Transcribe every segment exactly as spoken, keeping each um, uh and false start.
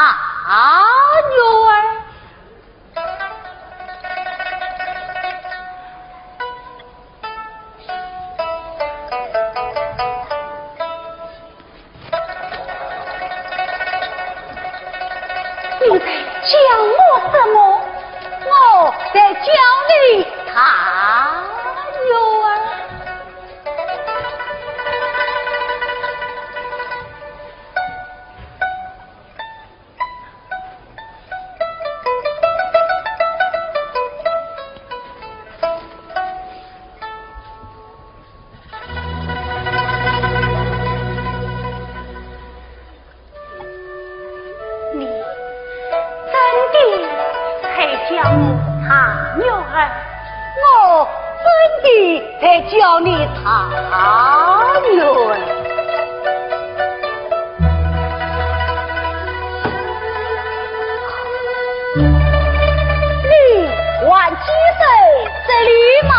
他女儿。 你在叫我什么？我在叫你大女儿。 你真的在叫我大女儿？我真的在叫你大女儿。你还记得这里吗？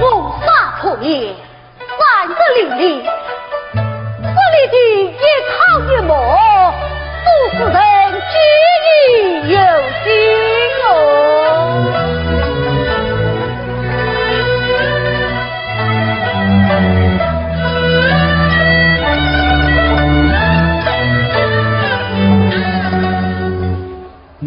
风沙扑面，山石林立，这里的一草一木，都使人记忆犹新哦。 你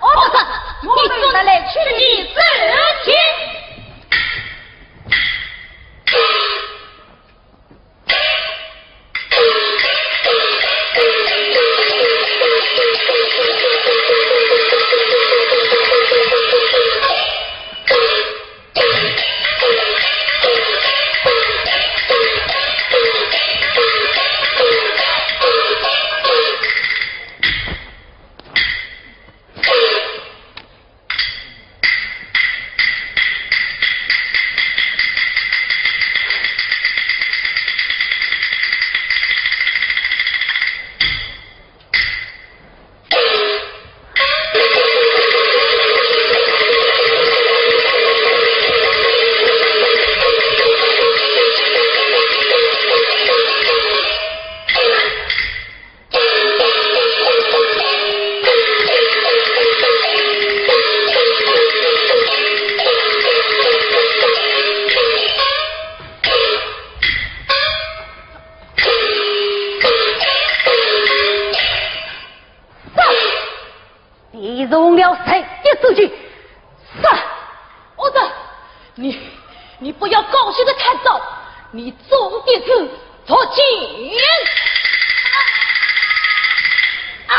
哦，你做得来去你自己。你用了谁的手机？是。我的，你，你不要高兴的太早，你总得是昨天。啊！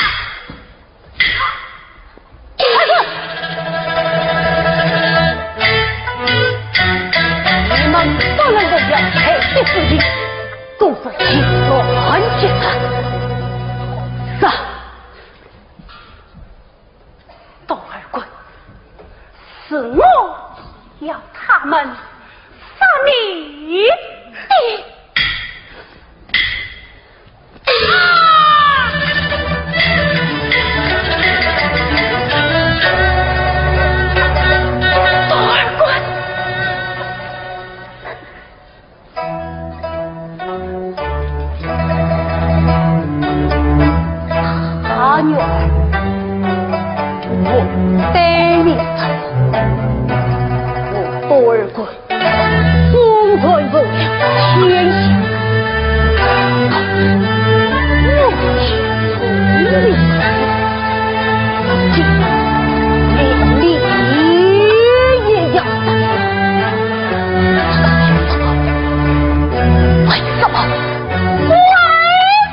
女儿，我待你，我多尔官，总算有了天下。我是聪明人，连你也要杀。为什么？为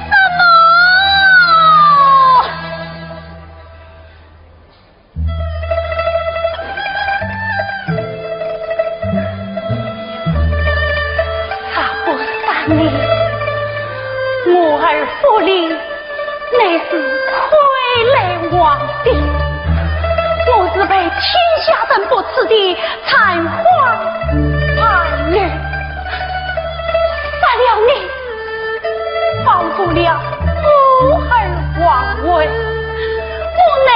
什么？ 杀不杀你，我儿府里乃是傀儡皇帝，我是被天下人不齿的残花败女，杀了你，保住了我儿皇位，我乃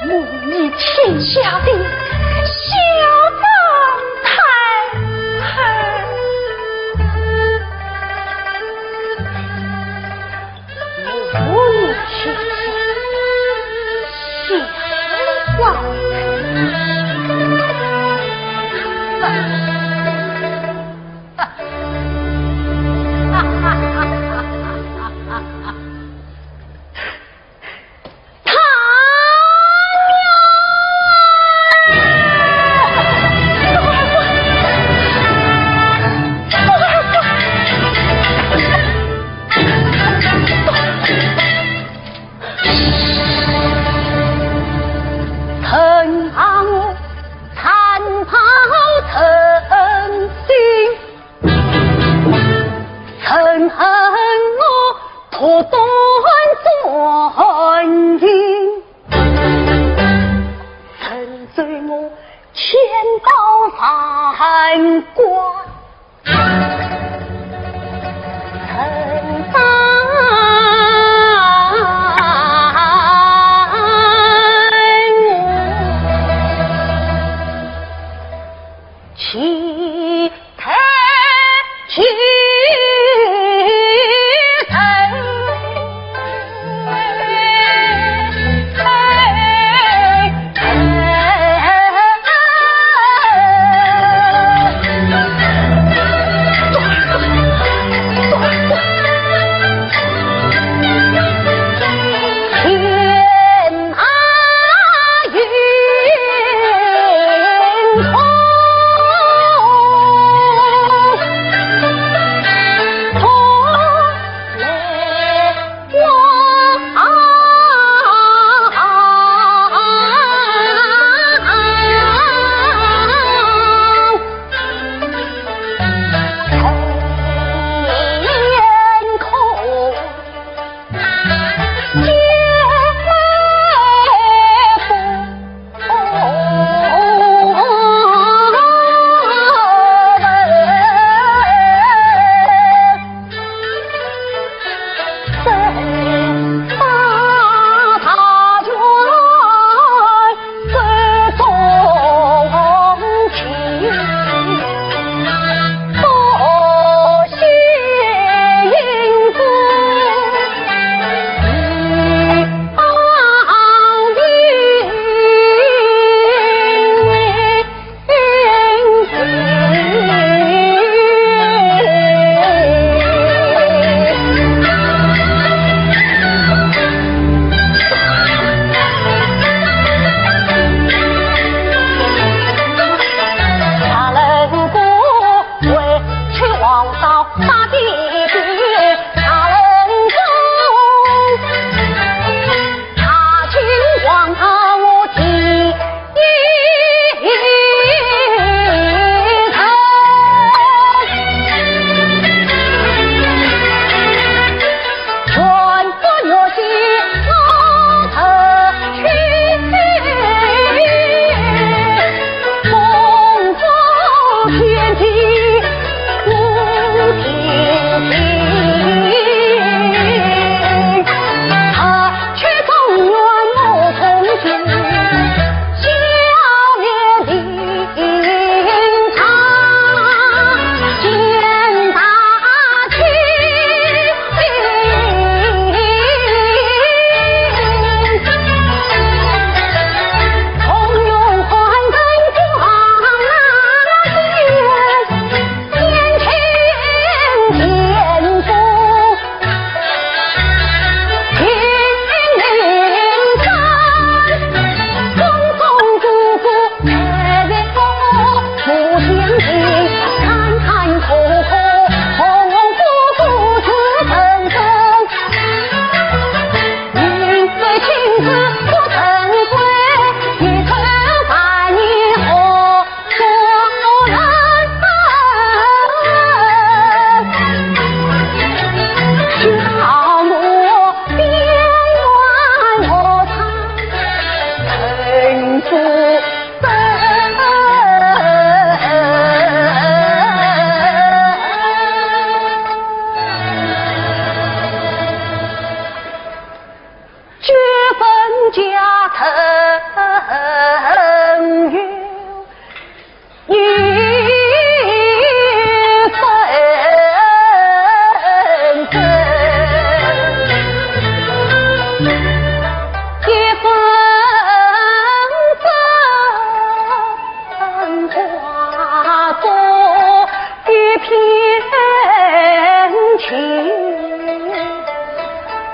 母仪天下的小张太后。母仪天下，小张太后。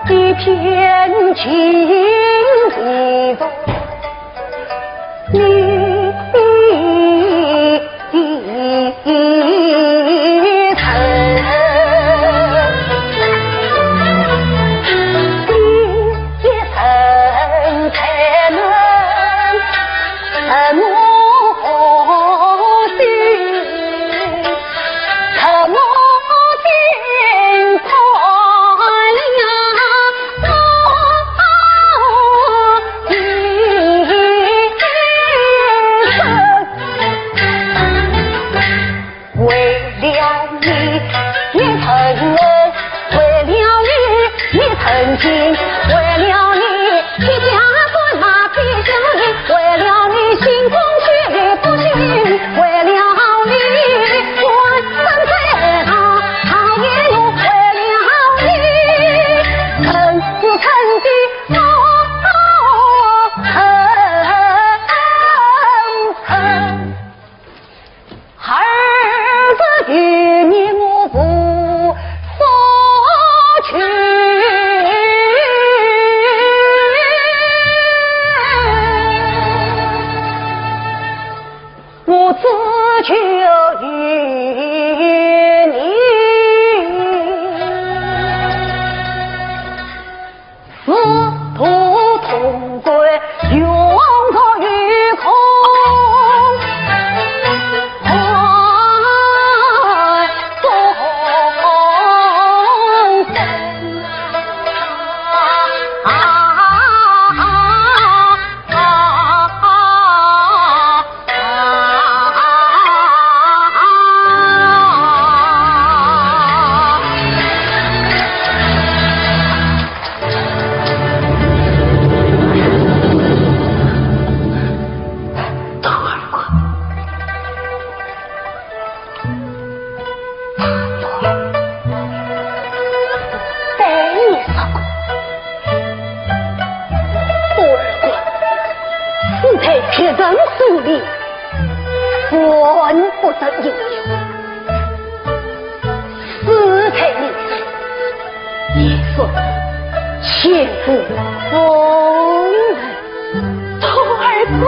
一片情意中，你的疼，你的疼太冷，怎么 为了你，你疼我，为了你，你疼心，为了你，披甲断马披星云，为了你，心中血泪不许，为了你，我身在大海中，为了你，恨是恨的，哦，恨，恨。 儿子与你我不说去，我只求与你 师徒同归，永隔与空。对你说过，我儿子死在别人手里，怨不得英雄。死在你手，也算前世无人。徒儿跪。